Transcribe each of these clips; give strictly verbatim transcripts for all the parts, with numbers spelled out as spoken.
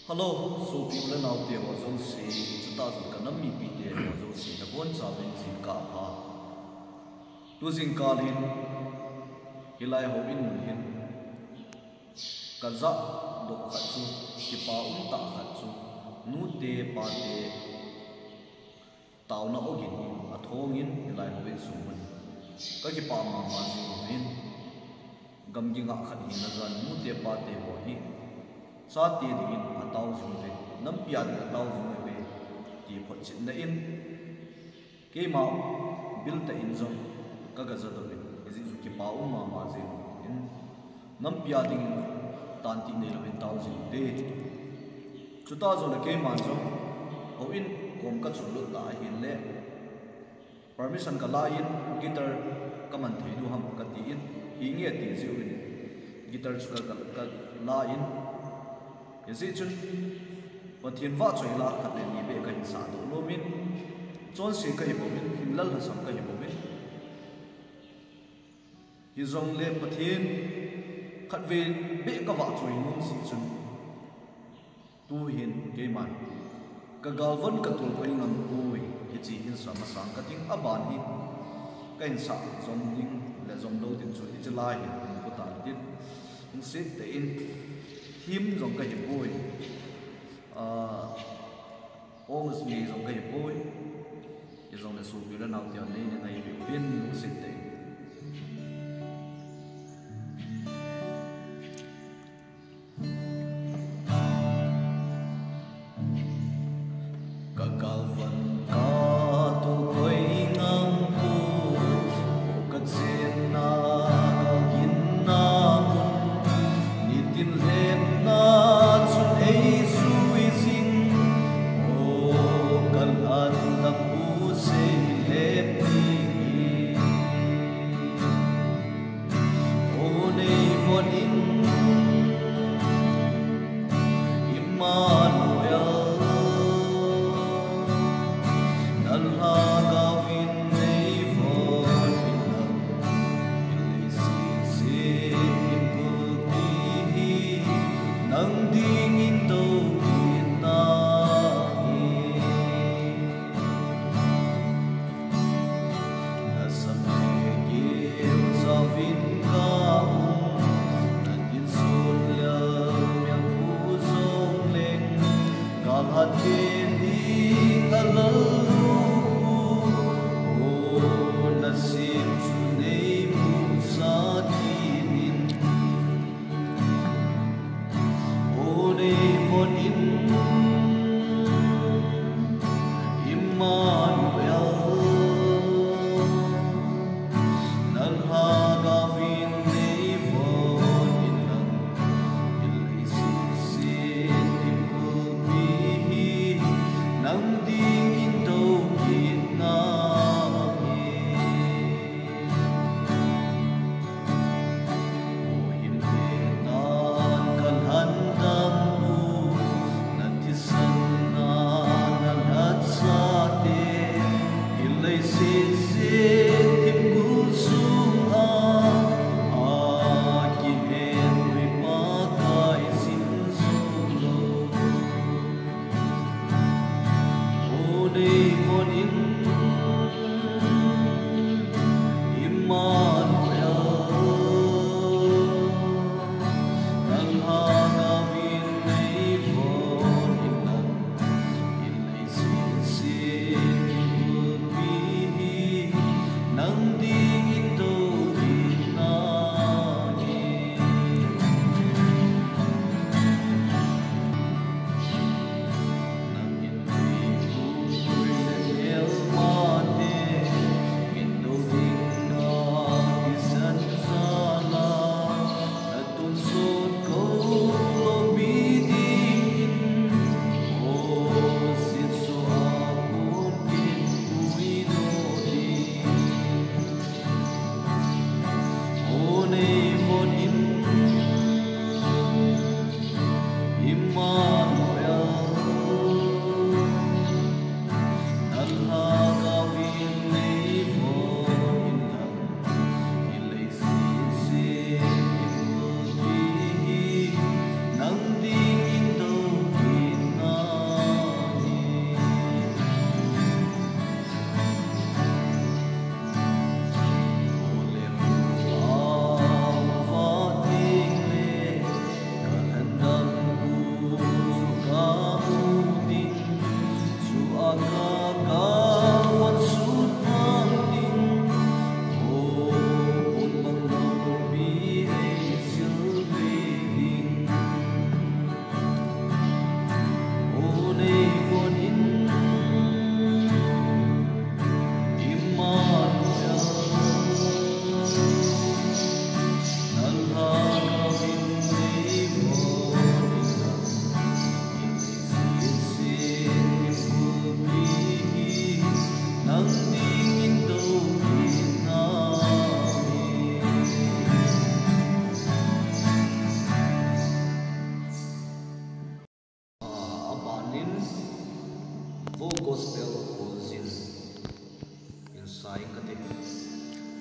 Hello, sopi u le nao te ho jouse, chutah jong ka nam mipi te ho jouse, nabonchauvin jingkah pha. Tu jingkah hin, hilai houin mun hin, ka jahdoh khat chu, kipa umtah khat chu, nu te, pa te, taona ogin hi athongin hilai houin sung mun. Ka kipah mama jing uvin, gamgi ngah khat hina jan nu te pa te ho hi chate dingin atao jing uve, nampi a ding atao jing uve, ti photchetna in, keima bil tah in jong ka ga jadoh in, hijeh chun kipa um mama jing in, nampi a dingin tantih neilou in tao jing ute. Chutah jongle keiman jong houin kom ka chunlut na ahin le, permission ka la in, guitar ka man thei diu ham ka ti in, hinge ti jeh uvin guitar chu ka, ka, ka la in, hijeh chun Pathen vahchoi la khat le ni beh ka hin sahdoh nom in, chonse ka hi bou in, hinlal lhasam ka hi bou in, hijongle Pathen khatvei beh ka vahchoi nom jeh chun, tuhin keiman ka galvon ka tolkoi ngam poi, hiche hin sa masang ka ting, aban hi ka hin sah jom ding le jom lou ding chu hiche lai hin hin pu tan tin, lungset tah in thim jong ka hi poi. Ah, Aw, nei jong ka hi poi. Hijongle sopi u le nao te ho nei, nei ngai uvin lungset tah in. Ka galvon ka tolkoi ngam poi, ka chenna ka ginna mun, nitin lhepna chun ei jui jing. O ka lhan dam u sei lhep ding hi. O nei von in, Immanuel, na lhagaovin nei von in lang, leiset chengin kulpi hi nang dingin toukit nang hi. Na sam le gel jaovin ka um, na tin sun le mial pu jong leng, ka lhat pen ding a lal u. O na sem chu nei musa kit in. O nei von in, Immanuel, na lhagaovin nei von in lang, leiset chengin kulpi hi nang dingin toukit nang hi. O hin le tan ka lhan dam u, na thisan na na lhacha te, hi leiset chengin thimgul sunga, a kihen ri pa kai sin sung lou. O nei von in, Immanuel, na lhagaovin nei von in lang, leiset chengin kulpi hi nang dingin toukit nang hi. O nei von in, Immanuel, na lhagaovin nei von in lang, hi leiset chengin kulpi hi nang dingin toukit Gospel Hall Zin in sa ing kate.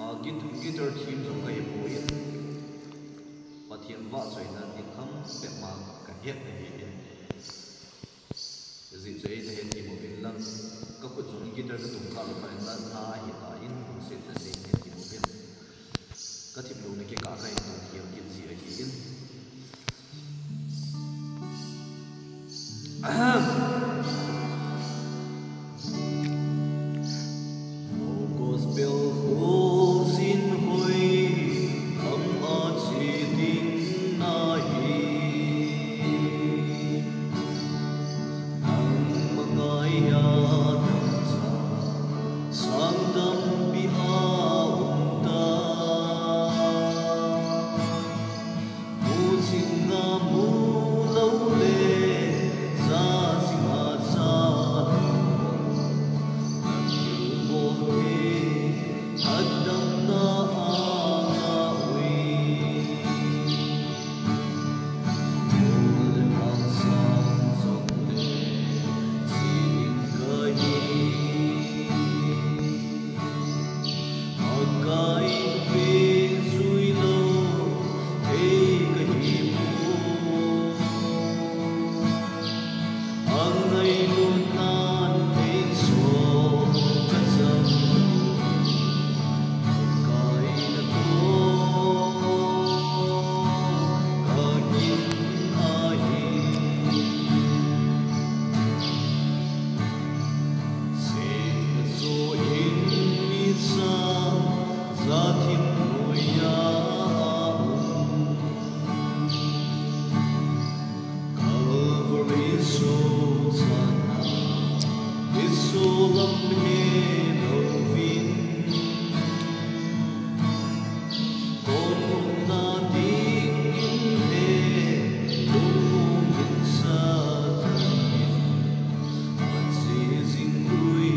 A, git-, guitar theme jong kahe poi. Pathen vahchoina ding kham pet ma kahet ahi in. Ajeh chu eina hethem uvin lang, kakhut jong guitar katum kha lou phat in na, na ahi tan, lungset tah in hethem uvin. Kathip louna kikah kahin tong khel kit ji ahi in. Gospel Hall Zin hoi, lam a che ding nahi. Nangma ngaiya dangchah, sang tampi a um tai. Mu jing a mu lou le, ja jing a ja lou, na thilbol te, atdamna a nga ui. Mol le mangsan jong le, che ding kahi. Pakai thupi jui lou thei kahi poi. Angailut nan thei so kachang lou. Pakai natoh kagin ahi. Sehna cho in mi sang ja thim noiya aum. Calvary sochatna Jesu lam he louvin. Kon umna dingin he, lungmong in sa tah in, ache jing ui,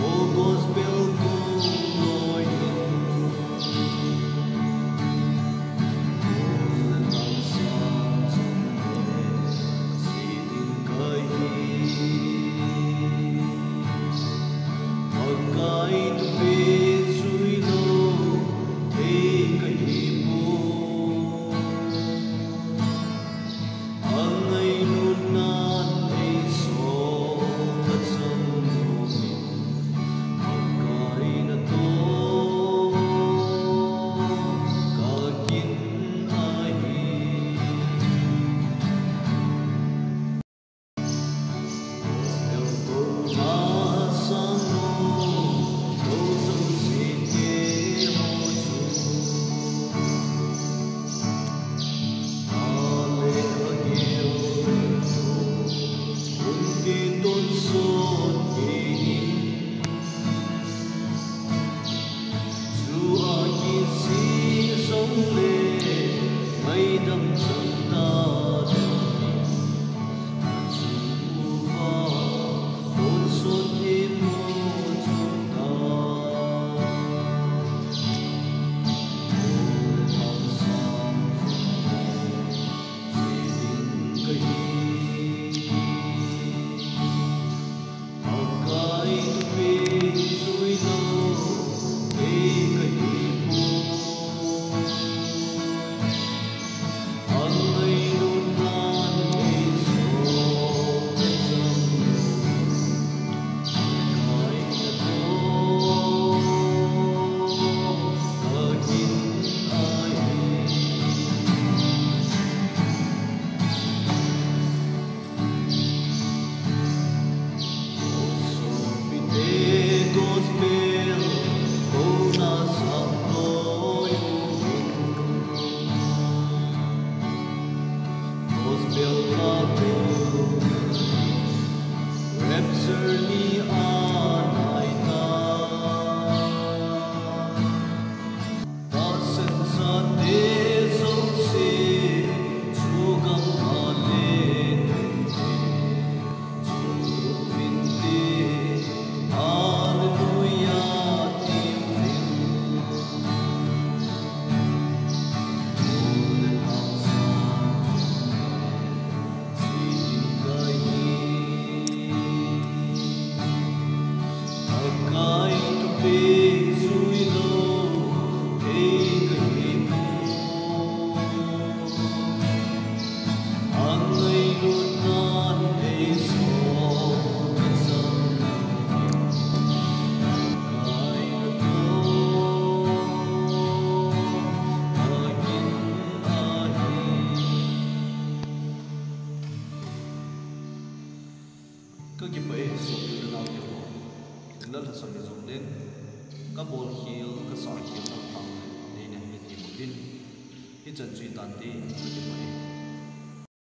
o gospel kon loi in. Kon le mangsan jong le, che ding kahi. Pakai thupi jui lou thei kahi poi. Angailut nan thei so kachang lou. Pakai natoh kagin ahi. Chua kisih jongle, ngaidam chang ta ding. Rapture ni anai ta. Tahsan chate jouse, chugam a le tute, chun uvinte, Hallelujah, tiuvin. Mol le mangsan jong le, che ding kahi. Pai, sopi le nao te ho. Lal lhasam hijongleng, kabol khel, kasah khel na phat nei na hiti uvin. Hichan chu hitante, kati pai.